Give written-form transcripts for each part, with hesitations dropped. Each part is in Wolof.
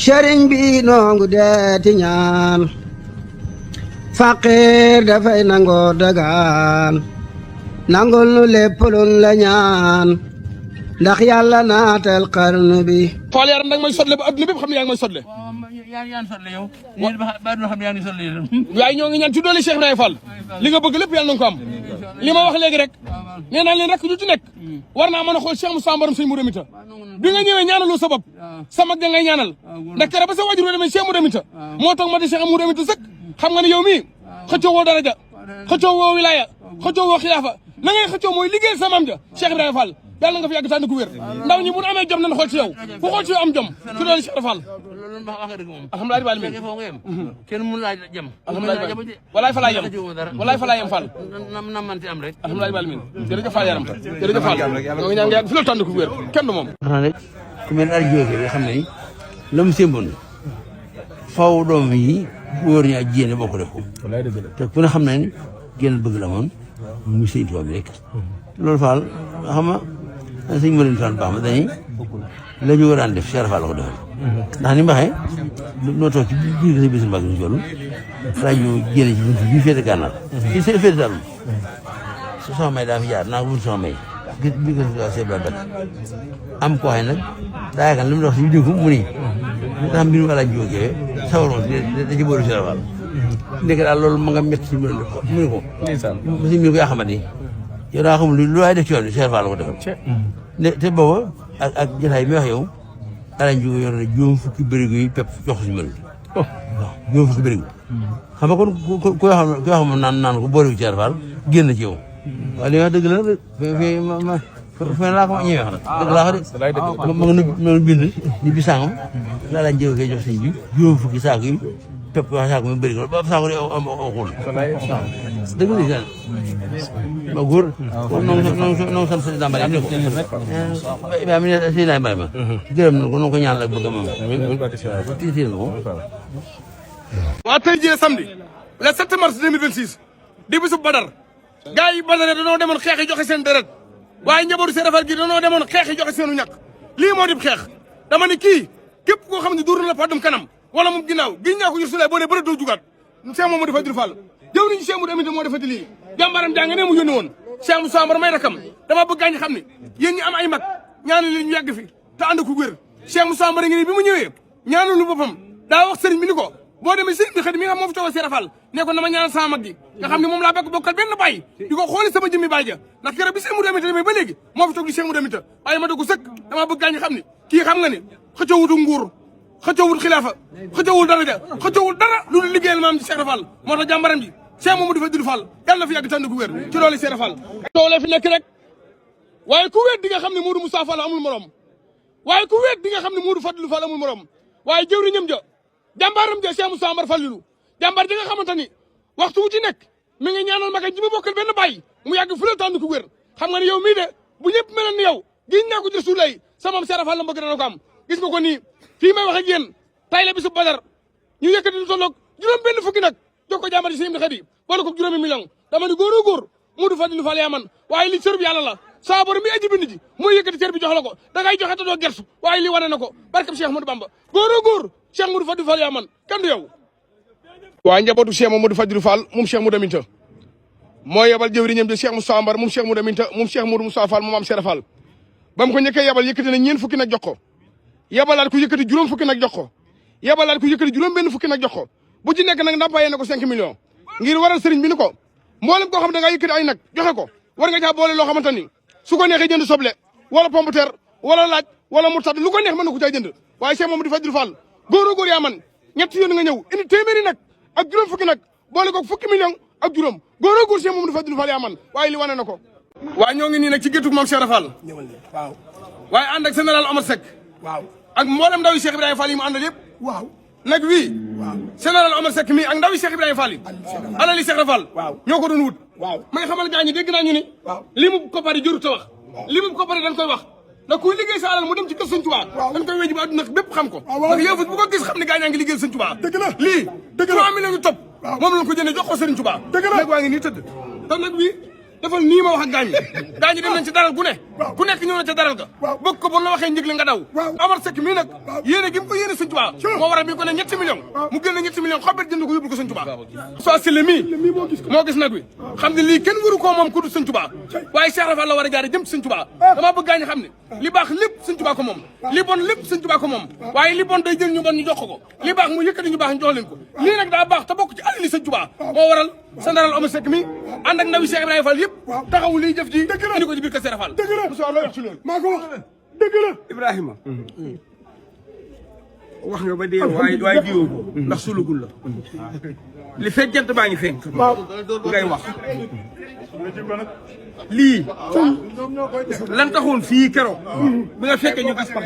sëriñ bi noongu deeti ñaan faqir dafay nangoo dagaan nangul nu lépp luñ la ñaan ndax yàlla naatal xarnu bi Fall yaram nag may sotle ba adduna bépp xam ne yaa ngi may sotle yaa ngi sotle yow ba do xam ne yaa ngi sotle waaye ñoo ngi ñaan ci doole Cheikh Ibrahima Fall li nga bëgg lépp yàlla na nga ko am li ma wax léegi rek nee naa leen rek ju ci nekk war naa mën a xool Cheikh Moussa Mbaram sëñ Mourou Mita bi nga ñëwee ñaanaloo sa bopp sa mag da ngay ñaanal ndax keroog ba sa wajur demee Cheikh Mourou Mita moo tax ma di Cheikh Mourou Mita sëkk xam nga ne yow mii xëccoo woo daraja xëccoo woo wilaya xëccoo woo xilaafa la ngay xëccoo mooy liggéeyal sa maam ja Cheikh Ibrahima Fall yàlla nga fi yàgg tànn ku wér ndaw ñi bu ñu amee jom nañ xool ci yow ku xool ci yow am jom ci loolu Cheikh Fall loolu wax nga dëgg moom alhamdulilah rabbil alamin foo nga yem kenn mënu laa jëm alhamdulilah walaay fa laa yem walaay fa laa yem Fall na manti am rek alhamdulilah rabbil alamin jërëjëf Fall yaram jërëjëf Fall ñoo ngi ñaan nga yàgg fi loolu tànn ku wér kenn du moom xanaa rek ku mel ar jóge nga xam ne ni la mu sémboon faw doom yi góor ñi ak jigéen bokk def ko te ku ne xam ne ni génn bëgg la moon muy sëñ Tuubaa bi rek loolu Fall xam nga sëñ Mourinho Fall baax ma dañuy la ñu daan def Cheikh Fall la ko defal ndax ni mu waxee noo toog ci biir sa bisu mbag ñu jollu rajo génne ci buntu bii féete gànnaar ci seen féete daal soxna May daa fi jaar naa ko buntu soxna May bi ko Cheikh Bla bet am ko waxee nag daa yaakaar li mu wax si dégg mu ni li tax mbirum El Hadj Jóge sawaroon da ci boolu Cheikh Fall ndek daal loolu ma nga métti si mu ni ko si mu ni ko yaa xamante ni yow daa xamul lu waay def ci yoon bi Cheikh Fall la ko defal te booba ak jotaay bi wax yow El Hadj Jóge yor na juróom fukki bërigo yi pepp jox si mel waaw juróom fukki bërigo xam nga kon ku yoo xam naan ko boole wu Cheikh Fall génn ci yow waaw li nga wax dëgg la fe laa ko ñëwee wax nag dëgg laa ko de ma nga bind ni bi sàngam laa lañ jëw koy jox sëñ bi juróom fukki saako yi pepp wax saako mi bëri ko ba saako di am xul dëgg la gan ma góor noonu sant sëñ Dambal ne ko ba mi ne sëñ Dambal ma gërëm na ko noonu ko ñaan ak bëgg moom tiitil nga ko waa tey jii samedi le 7 mars 2026 di bisub Badar gars yi Badar dañoo demoon xeex yi joxe seen deret waaye njabootu Cheikh Fall gi dañoo demoon xeex yi joxe seenu ñàkk lii moo di xeex dama ne kii képp koo xam ne duur na la paddum kanam wala moom ginnaaw giñ ñaa ko jur sulaay boo ne bëri doo jugaat Cheikh Mamadou Fadilou Fall jëw niñu Cheikh Moudou Amity moo defati lii jàmbaaram jàng ne mu yónni woon Cheikh Moussa Mbar may rakam dama bëgg gaañ xam ne yéen ñi am ay mag ñaanal leen ñu yàgg fi te ànd ko wér Cheikh Moussa Mbar ngi nii bi mu ñëwee ñaanal lu boppam daa wax sëriñ bi ni ko boo demee sëriñ bi xëy mi nga xam moo fi toogal Cheikh Fall ne ko na ma ñaanal sama mag gi nga xam ne moom laa bekk bokkal benn bàyyi di ko xooli sama jëmmi bàyyi ja ndax keroog bi Cheikh Moudou Amity demee ba léegi moo fi toog di Cheikh Moudou Amity waaye ma dugg sëkk dama bëgg gaañ xam ne kii xam nga ne xëccoowutu nguur xëccoowul xilaafa xëccoowul daraja xëccoowul dara lu dul liggéeyal maam ci Cheikh Fall moo tax jàmbaram bi Cheikh Mamadou Fadilou Fall yàlla na fi yàgg tànn ku wér ci loolu Cheikh Fall doole fi nekk rek waaye ku wéet di nga xam ne Modou Moussa Fall amul morom waaye ku wéet di nga xam ne Modou Fadilou Fall amul morom waaye jëwriñam ja jàmbaaram ja Cheikh Moussa Mbar Fallilou jàmbaar ji nga xamante ni waxtu wu ci nekk mi ngi ñaanal magay ji ma bokkal benn bàyyi mu yàgg fu la tànn ku wér xam nga ne yow mii de bu ñëpp meloon ni yow giñ naa ko ci Rasulullah sa maam Cheikh Fall la bëgg dana ko am gis nga ko nii fii may wax ak yéen tay la bisu Badar ñu yëkkati lu tolloog juróom benn fukki nag jox ko jàmbaar ji sëñ Xadi boole ko juróomi million dama ni góoroo góor Modou Fadilou Fall yaa man waaye li cër bi yàlla la saa borom mi aji bind ji mooy yëkkati cër bi jox la ko da ngay joxe te doo gersu waaye li wane na ko barkab Cheikh Modou Bamba góoroo góor Cheikh Modou Fadilou Fall yaa man kan du yow waaye njabootu Cheikh Modou Fadilou Fall moom Cheikh Modou Aminta moo yebal jëwriñam ji Cheikh Moussa Mbar moom Cheikh Modou Aminta moom Cheikh Modou Moussa Fall moom am Cheikh Fall ba mu ko njëkkee yebal yëkkati na ñeen fukki nag jox ko yebalaat ko yëkkati juróom fukki nag jox ko yebalaat ko yëkkati juróom benn fukki nag jox ko bu ci nekk nag ndàmpaayee na ko 5 millions ngir waral sëriñ bi ni ko mboolem koo xam da nga yëkkati ay nag joxe ko war nga caa boole loo xamante ni su ko neexee jënd soble wala pomme de terre wala laaj wala murtad lu ko neex mën na ko caa jënd waaye Cheikh Mamadou Fadilou Fall góoroo góor yaa man ñetti yoon nga ñëw indi téeméeri nag ak juróom fukki nag boole ko fukki millions ak juróom góoroo góor Cheikh Mamadou Fadilou Fall yaa man waaye li wane na ko waaye ñoo ngi nii nag ci géttu Mame Cheikh Fall waaw waaye ànd ak général Omar Seck waaw ak mboolem ndaw yi Cheikh Ibrahima Fall yi mu àndal yëpp waaw nag wii général Omar Seck mi ak ndaw yi Cheikh Ibrahima Fall yi alali Cheikh Fall ñoo ko doon wut ma nga xamal gaañi dégg naa ñu ni li mu koppari jëru ta wax li mu koppari dañ koy wax ndax kuy liggéey sa alal mu dem ci kër Sëñ Tuubaa dañ koy wéji ba àdduna bépp xam ko ndax yow bu ko gis xam ne gaañaa ngi liggéeyal Sëñ Tuubaa lii 3 millions yu topp moom lañ ko jëndee jox ko Sëriñ Tuubaa nag waa ngi nii tëdd te nag wii defal nii ma wax ak gaañ dem nañ ci daral gu ne ku nekk ñëw na ca daral ga bëgg ko bu la waxee njëg li nga daw Omar Seck mii nag yéene gi mu ko yéene Sëñ Tuubaa moo waral bi ko ne 7 millions mu génne 7 millions xobet jënd ko yóbbu ko Sëñ Tuubaa soo sile mii moo gis nag wi xam ne lii kenn waru koo moom ku dul Sëñ Tuubaa waaye Cheikh Rafal la war a jaare jëm ci Sëñ Tuubaa dama bëgg gaañ xam ne li baax lépp Sëñ Tuubaa ko moom li bon lépp Sëñ Tuubaa ko moom waaye li bon day jël ñu bon ñu jox ko li baax mu yëkkati ñu baax ñu jox leen ko lii nag daa baax te bokk ci alali Sëñ Tuubaa moo waral général Omar Seck mi ànd ak ndawi Cheikh Ibrahima Fall yëpp taxawu liy jëf ji indi ko ci biir kër Cheikh Fall maa ko wax dëgg la Ibrahima wax nga ba dee waaye jiwoo ko ndax sulugul la li fekk jant baa ngi fenk ngay wax lii lan taxoon fii keroog bi nga fekkee ñu gas pax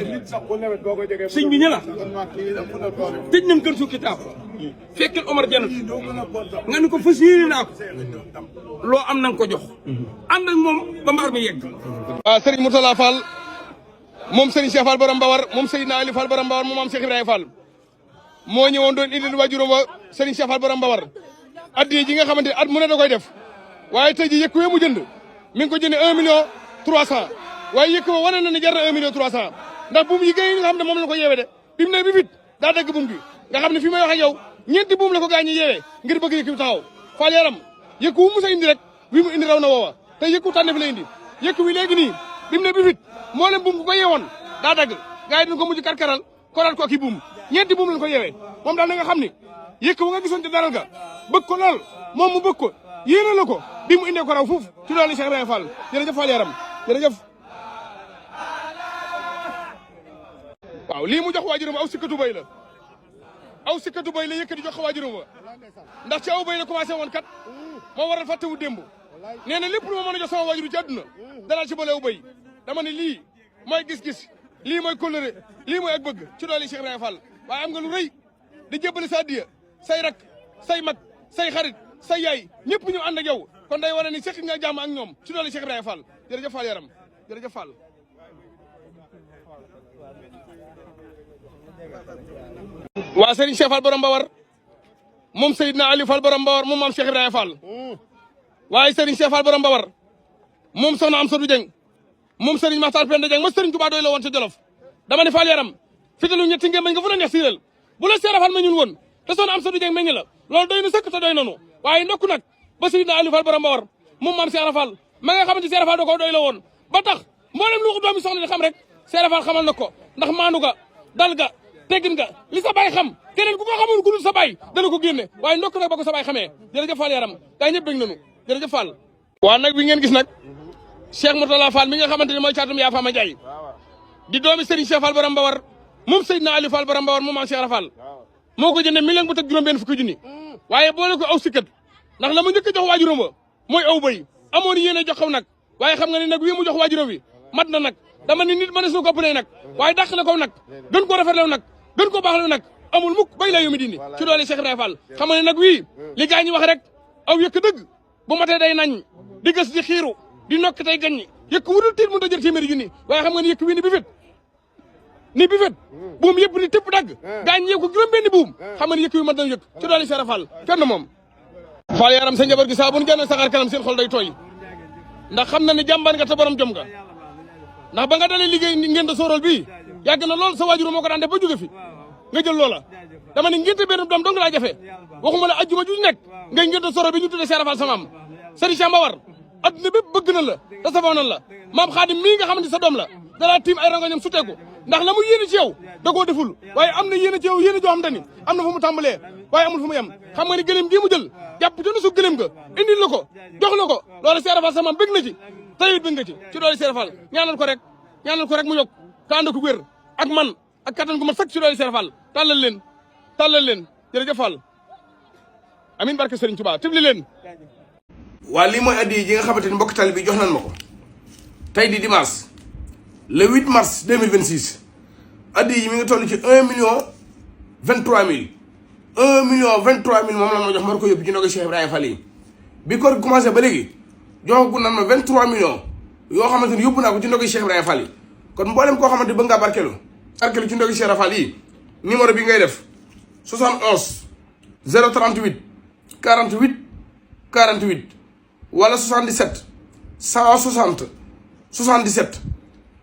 sëñ bi ñu la tëj nañ kër su kitaab fekkee Omar Janat nga ni ko fas yéene naa ko loo am na nga ko jox ànd ak moom ba mbaar mi yegg waaw Serigne Mourtala Fall moom Serigne Cheikh Fall Borom Mbawar moom Seydina Ali Fall Borom Mbawar moom am Cheikh Ibrahima Fall moo ñëwoon doon indil waajuram wa Serigne Cheikh Fall Borom Mbawar addiya ji nga xamante at mu ne da koy def waaye tey ji yëkku mu jënd mi ngi ko jëndee 1 million 300 waaye yëkk ba wane na ne jar na 1 million 300 ndax buum yi gën nga xam ne moom la ko yeewee de bi mu ne bi fit daa dagg buum gi nga xam ne fi may wax ak yow ñeenti buum la ko gaa ñi yeewee ngir bëgg yëkk bi taxaw Fall yaram yëkku wu musa indi rek wi mu indi raw na woowa te yëkku tànn fi la indi yëkku wi léegi nii bi mu ne bi fit moo leen buum bu ko yeewoon daa dagg gaa yi dañ ko mujj karkaral koraat ko ak i buum ñeenti buum lañ ko yeewee moom daal na nga xam ne yëkk wu nga gisoon ci daral ga bëgg ko lool moom mu bëgg ko yéene la ko bi mu indee ko raw fuuf ci loolu Cheikh Ibrahima Fall jërëjëf Fall yaram jërëjëf waaw lii mu jox waajuram aw sikkatu bay la yëkkati jox ko waajuram wa ndax ci aw bay la commencé woon kat moo waral fàttewu démb nee na lépp lu ma mën a jox sama waajuru ci àdduna danaa ci boole aw bay dama ne lii mooy gis-gis lii mooy kóllëre lii mooy ak bëgg ci loolu Cheikh Ibrahima Fall waaye am nga lu rëy di jébbale sa addiya say rak say mag say xarit say yaay ñëpp ñu ànd ak yow kon day wane ni seq nga jàmm ak ñoom ci doole Cheikh Ibrahima Fall jërëjëf Fall yaram jërëjëf Fall. waa Serigne Cheikh Fall Borom Mbawar moom Seydina Ali Fall Borom Mbawar moom maam Cheikh Ibrahima Fall waaye Serigne Cheikh Fall Borom Mbawar moom soxna Amsatou Dieng moom Serigne Makhtar Penda Dieng ma Serigne Touba doy la woon ca Jolof dama ne Fall yaram fitalu ñetti ngeen bañ nga fu la neex siiral bu la Cheikh Fall ma ñun woon te soxna Amsatou Dieng meññ la loolu doy na sëkk te doy nanu waaye ndokk nag ba Seydina Ali Fall Borom Mbawar moom maam Cheikh Fall ma nga xamante Cheikh Fall da koo doy la woon ba tax mboolem lu ko doomi soxna di xam rek Cheikh Fall xamal na ko ndax maandu ga dal ga teggin nga li sa baay xam keneen ku ko xamul ku dul sa baay dana ko génne waaye ndokk nag ba ko sa baay xamee jërëjëf Fall yaram gaa ñëpp bëgg nañu jërëjëf Fall waa nag bi ngeen gis nag Cheikh Mourtala Fall mi nga xamante ne mooy caatum yaa Fama Ndiaye di doomi Serigne Cheikh Fall Borom Mbawar moom Seydina Ali Fall Borom Mbawar moom maam Cheikh Fall moo ko jëndee million bu teg juróom-benn fukki junni waaye boole ko aw sikkat ndax la mu njëkk a jox waajuram wa mooy aw bay amoon yéene jox xaw nag waaye xam nga ne nag wii mu jox waajuram wi mat na nag dama ni nit mënees na ko ëppalee nag waaye dàq na ko nag gën ko rafetlew nag gën ko baaxlew nag amul mukk bay la yu mi dindi ci doole Cheikh Ibrahima Fall xam nga ne nag wii li gaa ñi wax rek aw yëkk dëgg bu matee day nañ di gës di xiiru di nokk tey gaññi yëkk wudul tiit mënut a jël téeméeri junni waaye xam nga ne yëkk wii ni bi fet buum yëpp ni tëpp dagg gaa ñi ko juróom-benni buum xam nga ne yëkk wi mat na yëkk ci doole Cheikh Fall kenn moom Fall yaram sa njaboot gi saa bu ñu génne saxaar kanam seen xol day tooy ndax xam na ne jàmbaar nga te borom jom nga ndax ba nga dalee liggéey ngénte soorol bii yàgg na lool sa waajur moo ko daan def ba jóge fi nga jël loola dama ne ngénte benn doom dong laa jafe waxuma la ajjuma ju nekk ngay ngénte soorol bi ñu tuddee Cheikh Fall samaam Serigne Cheikh Mbawar adduna bépp bëgg na la te safoo nan la maam Xaadim mii nga xamante sa doom la dalaa tiim ay rangoñam suteeku ndax la mu yéene ci yow da koo deful waaye am na yéene ci yow yéene joo xam te ni am na fu mu tàmbalee waaye amul fu mu yem xam nga ni gëléem gii mu jël jàpp ci na su gëléem nga indil la ko jox la ko loolu Cheikh Fall samaam bëgg na ci tayit bëgg nga ci doole Cheikh Fall ñaanal ko rek mu yokk te ànd ko wér ak man ak kattan gu ma sëkk ci doole Cheikh Fall tàllal leen jërëjëf Fall amin barke Serigne Touba tibli leen waa lii mooy addi yi nga xamante ni mbokk tali bi jox nañ ma ko tey di dimanche le 8 mars 2026 addi yi mi ngi toll ci 1 million 23 mille 1 million 23 mille moom la ma jox ma ko yóbbu ci ndogu Cheikh Ibrahima Fall yi bi koor gi commencé ba léegi joxagu nan ma 23 millions yoo xamante ni yóbbu naa ko ci ndogu Cheikh Ibrahima Fall yi kon mboolem koo xamante bëgg ngaa barkeelu ci ndogu Cheikh Fall yi numéro bi ngay def 71 038 48 48 wala 77 160 77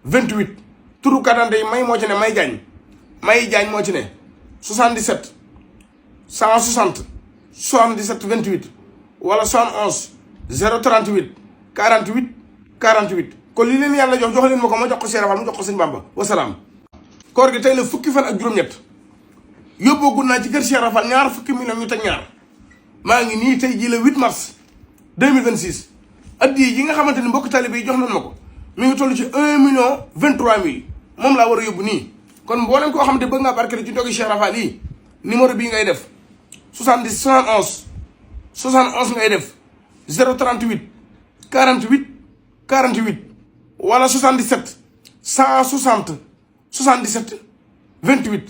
28 turu kadante yi may moo ci ne may jaañ moo ci ne 77 160 77 28 wala 71 038 48 48 kon li leen yàlla jox leen ma ko ma jox ko Cheikh Rafal mu jox ko sëñ Bamba wasalaam. koor gi tey la fukki fan ak juróom-ñett yóbboogun naa ci kër Cheikh Rafal ñaar fukki million ñu teg ñaar maa ngi nii tey jii le 8 mars 2026 addiya yi nga xamante ni mbokk talibé yi jox nañ ma ko mi ngi toll ci 1 million 23 mille moom laa war a yóbbu nii. kon mboolem koo xamante bëgg ngaa barkeel ci ndogi Cheikh Rafal yi numéro bii ngay def 70 71 ngay def 038 48 48 wala 77 160 77 28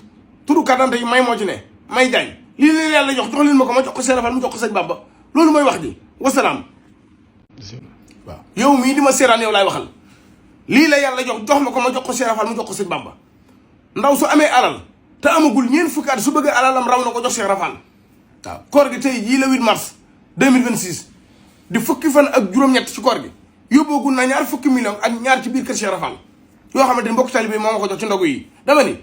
turu kadante yi may moo ci ne may jaañ lii leen yàlla jox leen ma ko ma jox ko Cheikh Rafal mu jox ko sëñ Bamba loolu mooy wax ji wasalaam. waaw yow mii di ma seeraan yow laay waxal lii la yàlla jox ma ko ma jox ko Cheikh Rafal mu jox ko sëñ Bamba ndaw su amee alal te amagul ñeent fukki at su bëggee alalam raw na ko jox Cheikh Rafal waaw. koor gi tey jii le 8 mars 2026 di fukki fan ak juróom-ñett ci koor gi yóbboogul na ñaar fukki million ak ñaar ci biir kër Cheikh Rafal yoo xamante ni mbokk talibé moo ma ko jox ci ndogu yi. dama ni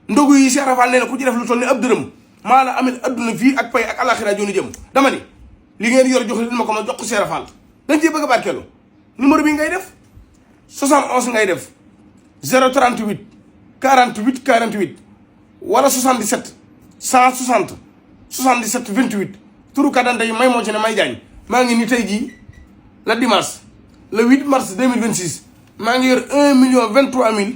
ndogu yi Cheikh Rafal nee na ku ci def lu toll ni ab dërëm maa la amee adduna fii ak pay ak alaxira jooni jëm. dama ni li ngeen yor jox leen ma ko ma jox ko Cheikh Rafal dañ cee bëgg a barkeelu numéro bi ngay def 71 ngay def 038 48 48 wala 77 160 77 28 turu kadante yi may moo ci ne may jaañ maa ngi ni tey jii la dimanche le 8 mars 2026 maa ngi yor 1 million 23 mille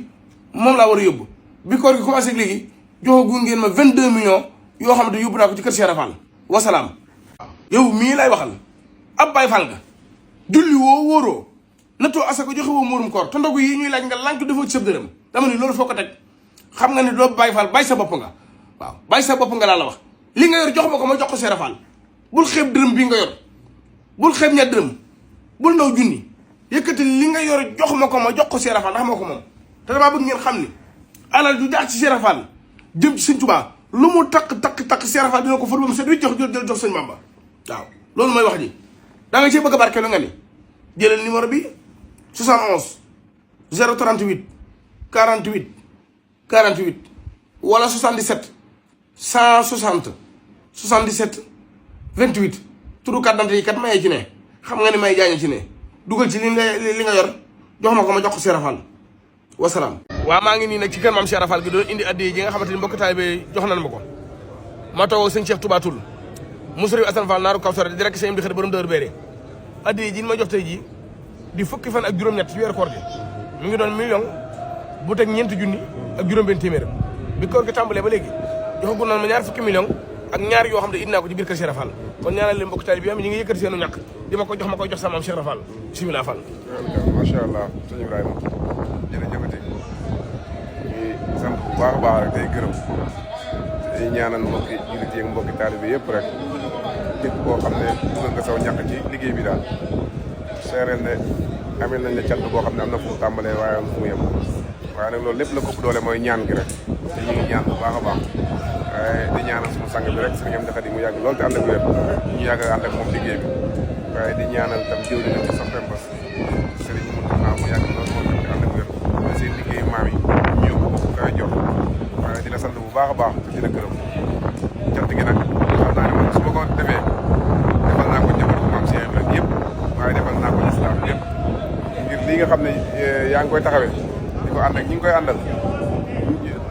moom laa war a yóbbu bi koor gi commencé léegi joxagu ngeen ma 22 millions yoo xam ne yóbbu naa ko ci kër Cheikh Rafal wasalaam. yow mii lay waxal ab Baay Faal nga julli woo wóoroo nattoo asaka joxe woo muurum koor te ndogu yi ñuy laaj nga lànk defoo ci sëb dërëm dama ni loolu foo ko teg xam nga ne doo Baay Faal bàyyi sa bopp nga waaw bàyyi sa bopp nga laa la wax li nga yor jox ma ko ma jox ko Cheikh Rafal bul xeeb dërëm bi nga yor bul xeeb ña dërëm bul ndaw junni yëkkati li nga yor jox ma ko ma jox ko Cheikh Rafal ndax moo ko moom te damaa bëgg ngeen xam ni alal du jaax ci Cheikh Rafal jëm ci Sëñ Tuubaa lu mu takk Cheikh Rafal dina ko fër ba mu set wi jox Sëñ Bamba waaw loolu mooy wax ji da nga cee bëgg a barkeelu nga ni jëlal numéro bi 71 038 48 48 wala 77 160 77 28 turu carte d'identité yi kat mayee ci ne xam nga ni may jaañe ci ne dugal ci li nga yor jox ma ko ma jox ko Cheikh Rafal wasalaam. waaw maa ngi nii nag ci kër maam Cheikh Rafal gi doon indi addiya ji nga xamante ni mbokk taalibe jox nañ ma ko ma toog sëñ Cheikh Touba Toul Moussa Assane Fall naaru Kawsara di rek sëñ di xëy borom dër béere addiya ji ma jox tey jii di fukki fan ak juróom-ñett ci weeru koor gi mi ngi doon million bu teg ñeenti junni ak juróom-benn téeméer bi koor gi tàmbalee ba léegi joxagul naan ma ñaar fukki million ak ñaar yoo xam ne indi naa ko ci biir kër Cheikh Rafal kon ñaanal leen mbokk taalibe bi am ñi ngi yëkkati seenu ñàkk di ma ko jox ma koy jox sa maam Cheikh Rafal bismillah Fall. macha allah sëñ Ibrahima jërëjëfati ñuy sant bu baax a baax rek tey gërëm tey ñaanal mbokki jullit yi ak mbokki taalibe bi yëpp rek képp koo xam ne dugal nga saw ñàkk ci liggéey bi daal seereel ne amee nañ ne cant boo xam ne am na fu mu tàmbalee waaye am fu mu yem waaye nag loolu lépp la ko ëpp doole mooy ñaan gi rek te ñu ngi ñaan bu baax a baax waaye di ñaanal suñu sang bi rek sëriñ Amdi Xadi mu yàgg loolu te ànd ak wér ñu yàgg ànd ak moom liggéey bi waaye di ñaanal tam jëwriñam ci soppeem bas sëriñ Mountakha mu yàgg loolu moom te ànd ak wér seen liggéeyu maam yi ñu yóbbu ko koy jox waaye di la sant bu baax a baax te di la gërëm cant gi nag xam naa ne moom su ma ko defee defal naa ko njabootu maam Cheikh Ibrahima yëpp waaye defal naa ko islam yëpp ngir lii nga xam ne yaa ngi koy taxawee di ko ànd ak ñi ngi koy àndal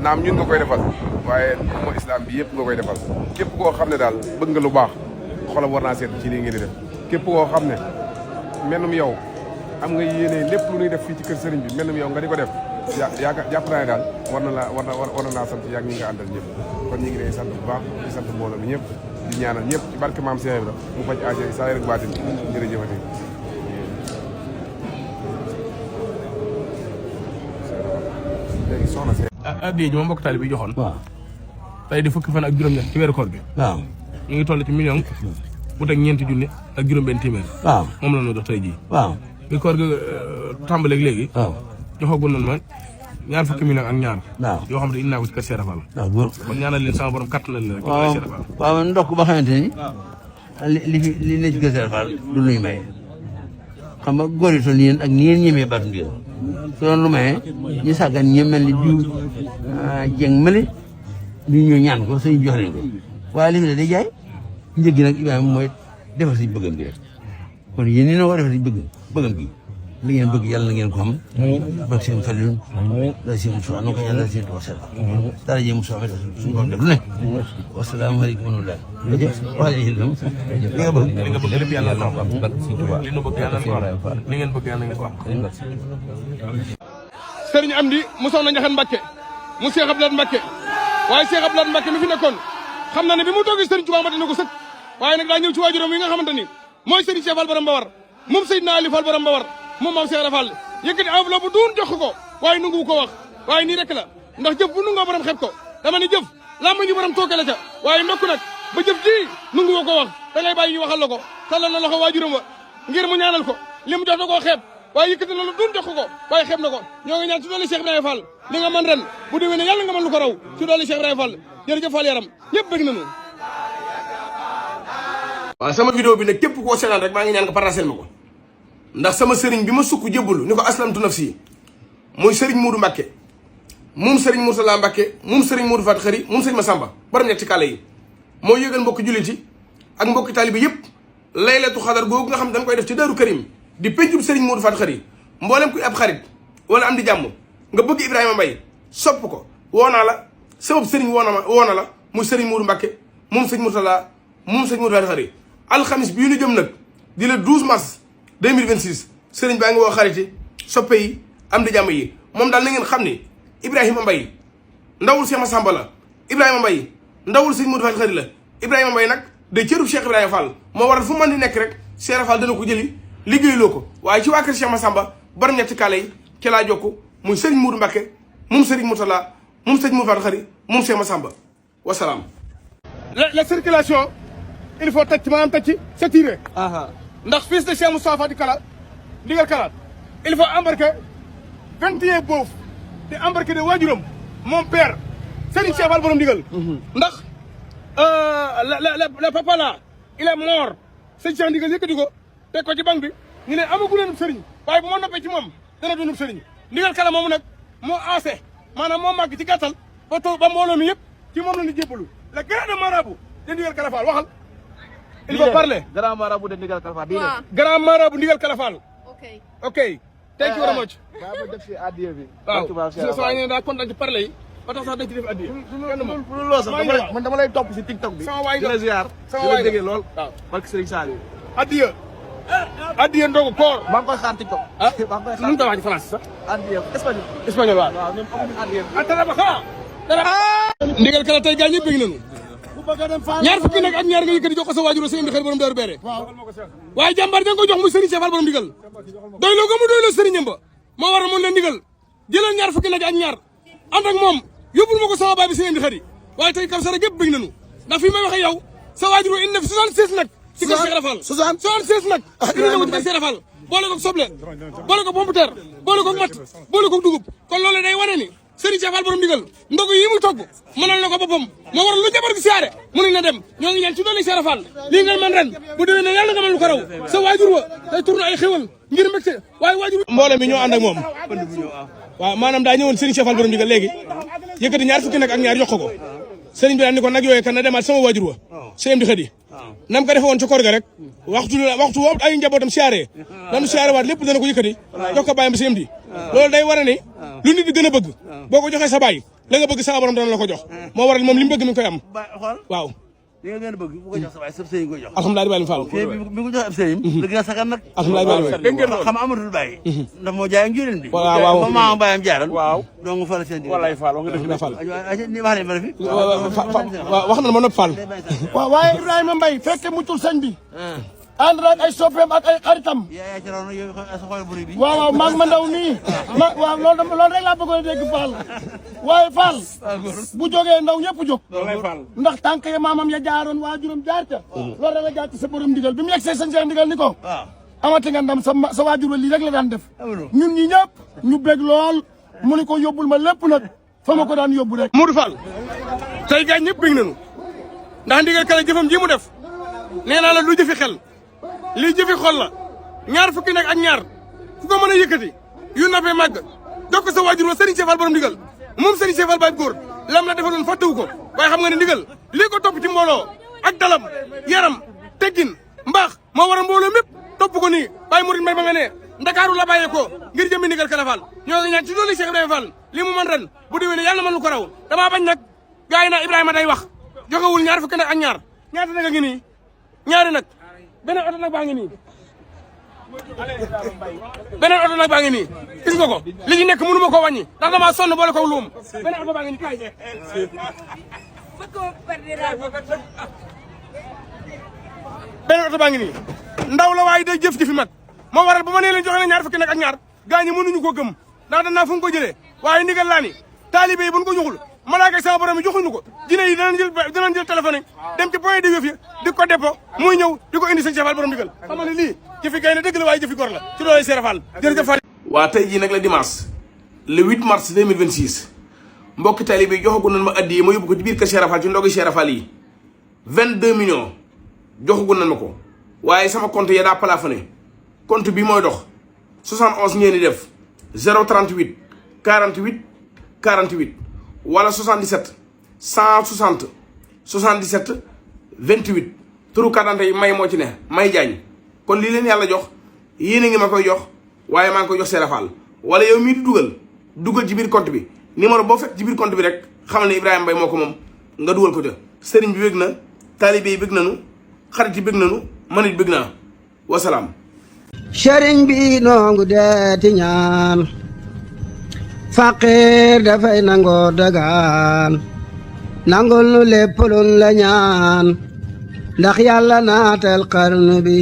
naam ñun nga koy defal waaye umma islam bi yëpp nga koy defal képp koo xam ne daal bëgg nga lu baax xolam war naa seet ci lii ngeen di def képp koo xam ne mennum yow am nga yéene lépp lu ñuy def fii ci kër sëriñ bi mennum yow nga di ko def yaakaar jàpp naa ne daal war na laa sant yaag ñi nga àndal ñëpp kon ñu ngi lay sant bu baax di sant mbooloo mi ñëpp di ñaanal ñëpp ci barke maam Cheikh Ibra mu faj aajo saa rek baatin jërëjëfati léegi soxna si addiya ji ma mbokk taalibe bi joxoon waaw tey di fukki fan ak juróom-ñett ci weeru koor gi waaw ñu ngi toll ci million bu teg ñeenti junni ak juróom-benn téeméer waaw moom la ñu jox tey jii waaw bi koor gi tàmbaleeg léegi waaw joxagul nañ ma ñaar fukki million ak ñaar waaw yoo xam ne indi naa ko ci kër Cheikh Rafal waaw góor kon ñaanal leen sama borom kattanal leen rek ci kër waaw Cheikh Rafal waaw ndokk ba xamante ni li ne ci kër Cheikh Rafal du nuy may xam nga góor yi toll yéen ak ni ngeen ñemee baatu ndigal su doon lu maye ñu sàggan ñi mel ni diw jeng mali ñu ñëw ñaan ko sëñ jox leen ko waaye li fi ne day jaay njëg gi nag Ibrahima mooy defal si bëggam gi rek kon yéen ñi na ko defal si bëggam gi li ngeen bëgg yàlla na ngeen ko xam bak seen falilun dara seen musuwa no ko yàlla dara seen tuwa sel dara jee musuwa me suñu borom def lu ne wasalaamaaleykum wa rahmatulah wax leen li nga bëgg lépp yàlla na ko am li nu bëgg yàlla na ko am li ngeen bëgg yàlla na ngeen ko am Sëriñ Amdi mu soxna Njaxate Mbàkke mu Cheikh Abdoulaye Mbàkke waaye Cheikh Abdoulaye Mbàkke mi fi nekkoon xam na ne bi mu toogee Sëriñ Tuubaa ma dina ko sëkk waaye nag daa ñëw ci waajuram yi nga xamante ni mooy Sëriñ Cheikh Fall Borom Mbawar moom Seydina Ali Fall Borom Mbawar moom maam Cheikh Rafal yëkkati enveloppe bu duun jox ko waaye nungu ko wax waaye nii rek la ndax jëf bu nungoo borom xeeb ko dama ni jëf làmb ñu borom tooke la ca waaye ndokk nag ba jëf ji nungu ko wax da ngay bàyyi ñu waxal la ko tallal na loxo waajuram wa ngir mu ñaanal ko li mu jox da koo xeeb waaye yëkkati na lu duun jox ko waaye xeeb na ko ñoo ngi ñaan ci doole Cheikh Ibrahima Fall li nga man ren bu déwéne yàlla nga mën lu ko raw ci doole Cheikh Ibrahima Fall jërëjëf Fall yaram ñëpp bëgg nañu waaw sama vidéo bi nag képp koo seetaan rek maa ngi ñaan nga partagé ma ko ndax sama sëriñ bi ma sukk jébbalu ni ko aslamtu nafsi muy sëriñ Muudu Mbàkke moom sëriñ Mursala Mbàkke moom sëriñ Muudu Faat Xari moom sëriñ Masamba borom ñetti kàlla yi moo yëgal mbokki jullit yi ak mbokki taalibi yëpp laylatu xadar googu nga xam dañ koy def ci Daaru Karim di pencub sëriñ Muudu Faat Xari mboolem kuy ab xarit wala am di jàmm nga bëgg Ibrahima Mbaye sopp ko woonaa la sabab sëriñ woona la muy sëriñ Muudu Mbàkke moom sëriñ Mursala moom sëriñ Muudu Faat Xari alxamis bii ñu jëm nag di le 12 mars 2026 sëriñ baa ngi woo xariti soppe yi am di jàmm yi moom daal na ngeen xam ni Ibrahima Mbaye ndawul Cheikh Massamba la Ibrahima Mbaye ndawul sëñ Modou Fall Xari la Ibrahima Mbaye nag day cërub Cheikh Ibrahima Fall moo waral fu mën di nekk rek Cheikh Fall dana ko jëli liggéeyloo ko waaye ci waa kër Cheikh Massamba borom ñetti kaale yi ci laa jokk muy sëriñ Modou Mbacke moom sëriñ Moutala moom sëriñ Modou Fall Xari moom Cheikh Massamba wasalaam. la circulation il faut tëj maanaam tëj ci c'est tiré. ndax fils de Cheikh Moustapha Fati Kala digal kalaat il faut embarquer 21 boof te embarquer de waajuram mon père Serigne Cheikh Fall borom digal ndax le papa là il est mort Serigne Cheikh ndigal yëkkati ko teg ko ci banque bi ñu ne amagu leen Serigne waaye bu ma noppee ci moom dana doonub Serigne ndigal kala moomu nag moo aase maanaam moo màgg ci gàttal ba toog ba mbooloo mi yëpp ci moom la ñu jébbalu le grand marabout de ndigal kala Fall waxal il faut parler grand marabout de ndigal kala Fall grand marabout ndigal kala Fall ok tey ci war a mocc ba def ci addiya bi waaw so ne daa kontaan ci parler yi ba tax sax dañ ci def addiya pour loolu sax man dama lay topp si TikTok bi sama waay di la ziar sama di la waay déggee lool waaw barke Serigne Saliou addiya ndogu koor maa ngi koy xaar TikTok ah nu mu ta wax ci français sax addiya espagnol espagnol waaw waaw ñoom amuñu addiya bi dara ba xaa dara ndigal kala tey gaa ñëpp bëgg nañu ñaar fukki nag ak ñaar nga yëkkati jox ko sa waajur sëñ bi xel borom Daaru Beere waaye jàmbaar da nga ko jox muy Serigne Cheikh Fall borom ndigal doy loo ko mu doy loo sëriñam ba moo waral moom leen ndigal jëlal ñaar fukki nag ak ñaar ànd ak moom yóbbul ma ko sama baay bi sëñ bi xëri waaye tey kam sara gépp bëgg nañu ndax fi may waxe yow sa waajur indi na fi 76 nag ci kër Cheikh Fall 76 nag indi na ko ci kër Cheikh Fall boole ko soble boole ko pomme de terre boole ko mat boole ko dugub kon loolu day wane ni Serigne Cheikh Fall borom ndigal ndogu yi mu togg mënal na ko boppam moo waral lu jabar gi siyaare mënuñ na dem ñoo ngi ñaan ci doole Cheikh Fall lii ngeen man ren bu déwee ne yàlla nga mën lu ko raw sa waajur wa day tourné ay xéwal ngir mbégte waaye waajur mboolem bi ñoo ànd ak moom waaw maanaam daa ñëwoon Serigne Cheikh Fall borom ndigal léegi yëkkati ñaar fukki nag ak ñaar yokk ko Serigne bi daal ni ko nag yooyu kan na demaat sama waajur wa sëñ di xëdi nam ko defe woon ci koor ga rek waxtu woo ay njabootam siyaare nanu siyaare waat lépp dana ko yëkkati jox ko bàyyam sëñ di loolu day war a ne lu nit di gën a bëgg boo ko joxee sa baay la nga bëgg sa borom dana la ko jox moo waral moom li mu bëgg mi ngi koy am waaw li nga gën a bëgg bu ko jox sa waay sëb sëriñ koy jox alhamdulilah Baye Fall bi ko jox ab sëriñ dëgg nga sakan nag alhamdulilah Baye dégg ngeen loolu xam amatul bàyyi ndax moo jaay ak njureen bi waaw ba maama bàyyam jaaral waaw donc mu fal seen di wallaay Fall nga def Fall ni wax leen ma fi wax na ma nopp Fall waaw waaye Ibrahima Mbaye fekke muccul sëñ bi ànd ak ay soppeem ak ay xaritam yaa ci raw na yow sa xool buri bi waaw waaw maag ma ndaw nii waaw loolu rek laa bëggoon a dégg Fall waaye Fall bu jógee ndaw ñëpp jóg ndax tànk ya maamam ya jaaroon waajuram jaar ca loolu rek la jaar ci sa borom ndigal bi mu yegg see sëñ Cheikh ndigal ni ko amati nga ndam sa waajur wa lii rek la daan def ñun ñi ñëpp ñu bég lool mu ni ko yóbbul ma lépp nag fa ma ko daan yóbbu rek Modou Fall tey gaañ ñëpp bëgg nañu ndax ndigal kala jëfam ji mu def nee naa la lu jëfi xel lii jëfi xol la ñaar fukki nag ak ñaar ku ko mën a yëkkati yu nappee màgg jox ko sa waajur wa Serigne Cheikh Fall borom ndigal moom Serigne Cheikh Fall baay góor lam la defaloon fàttewu ko waaye xam nga ne ndigal lii ko topp ci mbooloo ak dalam yaram teggin mbaax moo waral mbooloo mépp topp ko nii Baye Mouride Mbaye ba nga ne Ndakaaru la bàyyee ko ngir jëmmi ndigal Kala Fall ñoo ngi ñaan ci doole Cheikh Ibrahima Fall li mu mën ren bu déwénee yàlla mën lu ko raw damaa bañ nag gaa yi naa Ibrahima day wax joxewul ñaar fukki nag ak ñaar ñaata nag a ngi nii ñaari nag beneen oto nag baa ngi nii beneen oto nag baa ngi nii gis nga ko li ci nekk mënu ma ko wàññi ndax damaa sonn boole ko luum beneen oto baa ngi nii kaay beneen oto baa ngi nii ndaw la waaye day jëf ji fi mag moo waral ba ma nee leen joxe na ñaar fukki nag ak ñaar gaa ñi mënuñu ko gëm ndax danaa fu mu ko jëlee waaye ndigal laa ni taalibe yi buñ ko joxul malaaka sama borom yi joxuñu ko dina yi danañ jël téléphone dem ci point de wéef yi di ko dépôt muy ñëw di ko indi sëñ Cheikh Fall borom ndigal xam nga ne lii jëfi gay ne dëgg la waaye jëfi gor la ci loolu Cheikh Fall jërëjëf Fall waa tey jii nag la dimanche le 8 mars 2026 mbokki taalibe yi joxagu nañ ma addi yi ma yóbbu ko ci biir kër Cheikh Fall ci ndogi Cheikh Fall yi 22 millions joxagu nañ ma ko waaye sama compte ya daa plafonné compte bi mooy dox 71 ngeen di def 038 48 48 wala 77 160 77 28 turu kàddante yi may moo ci ne may jaañ kon lii leen yàlla jox yéen a ngi ma koy jox waaye maa ngi koy jox Cheikh Fall wala yow mii di dugal ci biir compte bi numéro boo fekk ci biir compte bi rek xamal ne Ibrahima Mbaye moo ko moom nga dugal ko ca sëriñ bi bëgg na taalibe yi bëgg nañu xarit yi bëgg nañu man it bëgg naa wasalaam. sëriñ bi noongu deeti ñaan faqir dafay nangoo dagaan nangul nu lépp luñ la ñaan ndax yàlla naatal xarnu bi